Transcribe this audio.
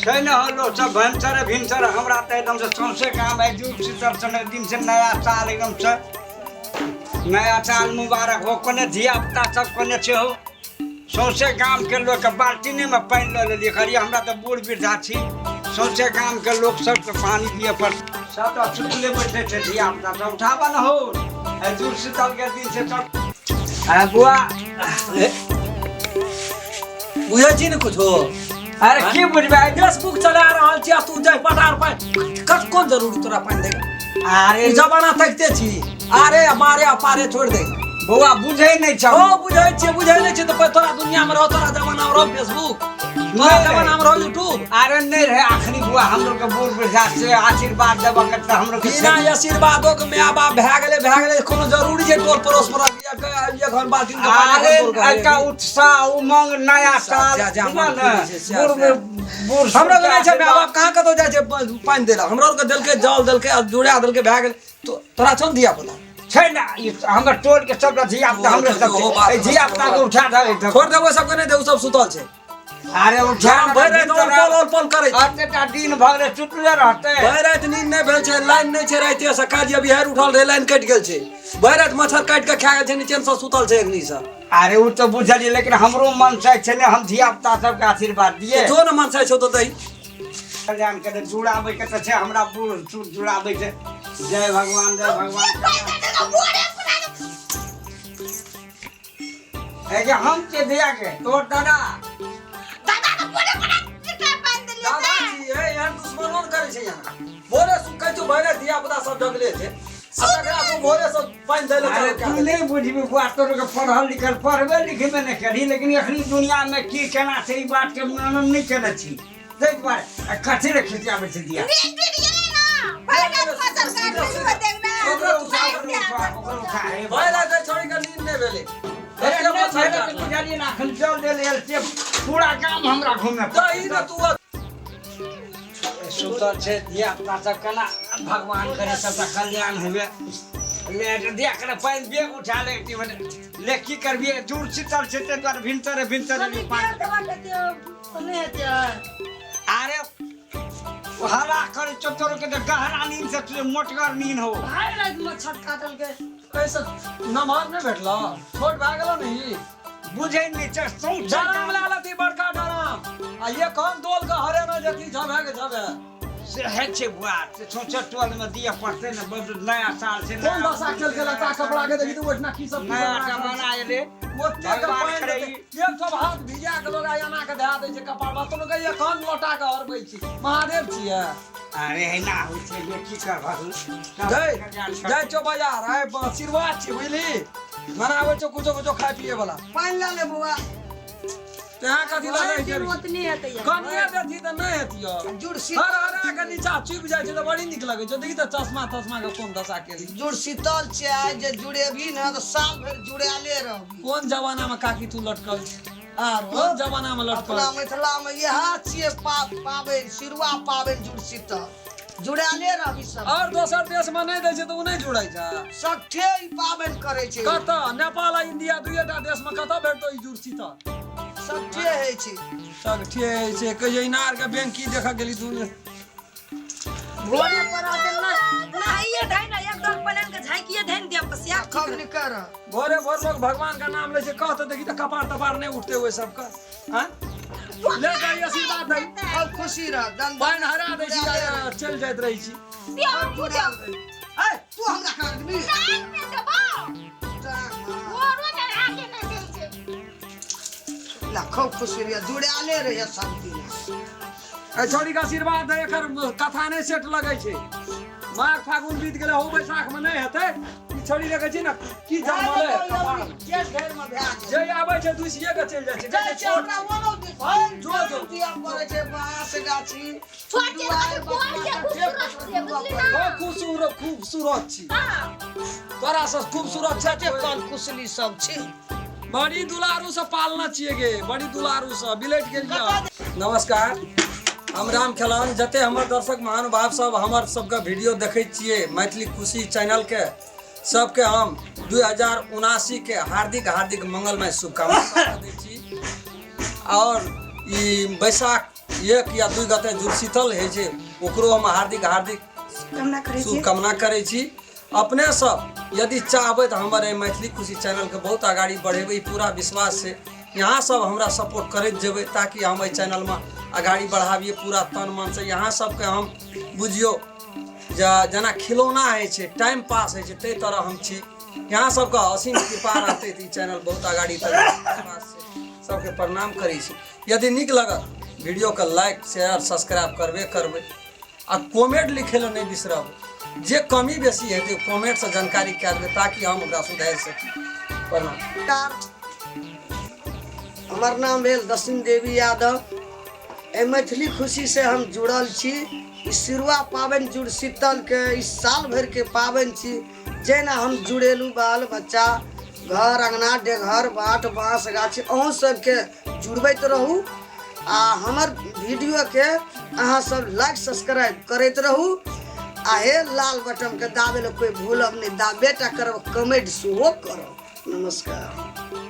छै ने हो लोक सब भिनसरे भिनसरे हमरा तऽ एकदम से सौंसे काम आइ जुड़ शीतल सन दिन से नया साल एकदम से नया साल मुबारक हो। कोने धिया पुता सब कोने छै हो, सौंसे गामके लोकके बाल्टीनेमे पानि लऽ लेलियै। कहलियै हमरा तऽ बूढ़ वृद्धा छी, सौंसे गामके लोक सबके पानी दिअ पड़त। सब तऽ सुतले बैठे छै धिया पुता सब, उठाबऽ ने हो आइ जुड़ शीतलके दिन से सब। आ बुआ बुझै छी ने कुछो? अरे की बुझबै, आइ फेसबुक चला रहल छी आ तू जाय पटार पानि कत कोन जरूरी तोरा पानि दै? अरे ई जमाना तकिते छी, अरे मारे आ पारे छोड़ दे। बौआ बुझै नहि छौ। ओ बुझै छियै, बुझै नहि छियै तऽ तोरा दुनिया में रहो, तोरा जमाना में रहो फेसबुक, तोरा नहि। जमाना में रहो यूट्यूब। अरे नहीं रहे आखिरी बुआ, हम लोग के बूढ़ वृद्धा से आशीर्वाद देबऽ के तऽ हमरो के बिना आशीर्वादो के माय बाप भए गेलै, भए गेलै। कोनो जरूरी छै टोल पड़ोस पर एक बाल्टी के पानि अरे एखन तोड़ के एकटा उत्साह उमंग नया साल जा, जा, बुझल मन ने खुशी छै, सएह, बूढ़ सएह। बूढ़ हमरा के नहि छै माय बाप, कहाँ कतौ जाइ छै पानि दै लए? हमरा आरके देलकै, जल देलकै आ जुड़ा देलकै, भए गेलै। तोरा छौ ने धिया पुता? छै ने, ई हमर टोल के सबटा धिया पुता हमरे सब ओहो छै। बात एहि धिया पुता के उठा दे। छोड़ देबो सबके, नहि दे, ओ सब सुतल छै। अरे उठा राम भरि राति ऑल पॉल ऑल पॉल करै छै। अतेटा दिन भऽ गेलै सुतले रहतै। भरि राति नींद नहि भेल छै, लाइन नहि छै। रातिए से काज बिहार उठल रहै, लाइन कटि गेल छै। भरि राति मच्छर काटि कऽ खा गेल छै, नीचे से सुतल छै एखनी से। अरे ओ तऽ बुझलियै, लेकिन हमरो मन चाहै छै ने हम धिया पुता सबके आशीर्वाद दिए। जो ने मन चाहै छौ तऽ दही। कल्याण के जुड़ाबै के तऽ छै हमरा बूढ़ सूढ़ जुड़ाबै छै। जय भगवान, जय भगवान। हे जे हम के धिया के तोर दादा दादा जी हे, एहन दुश्मनो ने करै छै यहाँ। भोरे सुखै छौ, भरि राति धिया पुता सब जगले छै आ तकरा तू भोरे सब पानि दै लए अरे चालू तू कए देलही। नहि बुझबी बुआ, तोर के पढ़ल लिखल पढ़बे लिखबे नहि करही, लेकिन एखनी दुनिया में की केना छै ई बात के वर्णन नहि केने छी, ताहि दुआरे आ कथी ले खिसियाबै छै धिया? ओकरो उठा, ओकरो उठा, ओकरो उठा हे। भरि राति एहि छौड़ी के नींद नहि भेलै। अरे एते नहि मच्छर भेलै तऽ काटलक। बुझलियै ने, एखन जल देल आयल छियै, पूरा गाम हमरा घूमे दही ने तू सुतल छै धिया पुता सब। केना भगवान करे सबटा कल्याण हेबे। ले धिया करे पानि बेग उठा ले ले, की करबियै, दूर शीतल छै ताहि दुआरे भिनसरे भिनसरे नहि पानि। अरे ओ हल्ला करै छौ तोरो के तऽ गहरा नींद से तुझे मोटगर नींद हो। भाई राति मच्छर काटल के। एहिसँ नमहर नहि भेटलो, छोट भए गेलो ने ई। बुझै नहि छै सौंसे डराम लए लेती बड़का डराम आ एखन दोल के हरे ने जेती झबे के झबे। से है छै बुआ, से सौंसे टोल में दिअ पड़तै ने, बड नया साल छै। कोन दशा खेल के लता कपड़ा के देखी तो ओहिठिना की सब की नया सब राखल जमाना छै। एलै। ओते के भगवान पानि करे देतै। एक ठोप हाथ भिजा के लोग आइ एना के धए दै छै कपार पर, तो लोग एखन लोटा के हरबै छी। महादेव छियै। अरे एना होइ छै जे की करबहु। गई जाइ छौ बाजार, आइ आशीर्वाद छी बुझली, मनाबै छौ कुछो कुछो खाय पिए वाला। पानि लऽ ले बौआ। तेहाँ कथी लऽ जाइ दिन छै? ओतनी हेतै यार। कनिए देथी तऽ नहि हेतियो। जुड़ हर शीतल हरा के नीचा चुपि जाइ छै तऽ बड़ी नीक लगै छै। देखी तऽ चश्मा तश्मा के कोन दशा केली। जुड़ शीतल छै, आइ जे जुड़ेबही ने तऽ साल भरि जुड़ायले रहबी। कोन जमाना में काकी तू लटकल छी? आर कोन जमाना में लटकल अपना छी? मिथिला में इएह छियै पाबनि, सिरुआ पाबनि, जुड़ शीतल जुड़ायले रहबी सब। और दोसर देश में नहि दै छै तऽ ओ नहि जुड़ै छै। सठे ई पाबनि करै छै। कतऽ? नेपाल आ इंडिया दुइएटा देश में कतऽ भेटतौ ई जुड़ शीतल? सठे होइ छै। सगठे होइ छै। कहियो इनार के बैंक की देखऽ गेली तू? भोरे पर आते ना नहाइए ढाई ना एक दल पलन के झांकिए धैन दिया पसिया। खब निकर भोरे भोर लोग भगवान का नाम लै छै, कह तऽ देखी तऽ कपार तपार नहि उठते ओहि सबके। आँय ले जाइ आशीर्वाद दै। खूब खुशी रह दन। पानि हरा दै छी आ चलि जाइत रहै छी। ए तू हमरा काटबी ला, खूब खुशी रह, जुड़ायले रहिए सब दिन। एहि छौड़ीके आशीर्वाद दै, एकर कथा नहि सेट लगै छै। माघ फागुन बीत गेलै, हो बैसाख मे नहि हेतै। ई छौड़ी देखै छी ने की जमल है कपार मे। जेठ भरि मे भए गेल। जे आबै छै दुसिए के चलि जाइ छै। जाइ छै छोट हमरा ओनो दिस भरि जो, जो। दिया पड़ै छै बाँस गाछी। बहुत खूबसूरत खूबसूरत छी, तोरा से खूबसूरत छै। कते कल कुशली सब छै। बड़ी दुलारू से पालना छियै गे, बड़ी दुलारू से बिलट गेलियै। नमस्कार, हम राम खेलावन। जते हमर दर्शक महानुभाव सब हमर सबके वीडियो देखै छियै मैथिली खुशी चैनलके, सबके हम 2079 के हार्दिक हार्दिक मंगलमय शुभकामना दै छी। और ई बैसाख 1 या 2 गते जुड़शीतल होइ छै, ओकरो हम हार्दिक हार्दिक शुभकामना करै छी। शुभकामना करै छी। अपने सब यदि चाहबै तऽ हमर एहि मैथिली खुशी चैनलके बहुत अगाड़ी बढ़ेबै, ई पूरा विश्वास छै। यहाँ सब हमरा सपोर्ट करैत जेबै ताकि हम एहि चैनलमे अगाड़ी बढ़ाबिए पूरा तन मनसँ। यहाँ सबके हम बुझियौ जेना खिलौना होइ छै, टाइम पास होइ छै, ताहि तरह हम छी। यहाँ सबके असीम कृपा रहतै तऽ ई चैनल बहुत अगाड़ी तक विश्वास छै। सबके प्रणाम करै छी। यदि नीक लगत वीडियोके लाइक शेयर सब्सक्राइब करबे करबै आ कमेंट लिखै लए नहि बिसरब। जे कमी बेसी हेतै कमेंटसँ जानकारी कए देबै ताकि हम ओकरा सुधारि सकी। प्रणाम। हमर नाम भेल दक्षिण देवी यादव। एहि मैथिली खुशीसँ हम जुड़ल छी। ई सिरुआ पाबनि जुड़ शीतलके ई साल भरिके पाबनि छी, जेना हम जुड़ेलहुँ बाल बच्चा घर अङ्गना डेघर बाट बाँस गाछी, अहूँ सबके जुड़बैत रहू आ हमर वीडियोके अहाँ सब लाइक सब्सक्राइब करैत रहू आ हे लाल बटनके दाबे लए कोइ भूलब नहि, दाबे टा करब, कमेंट सेहो करब। नमस्कार।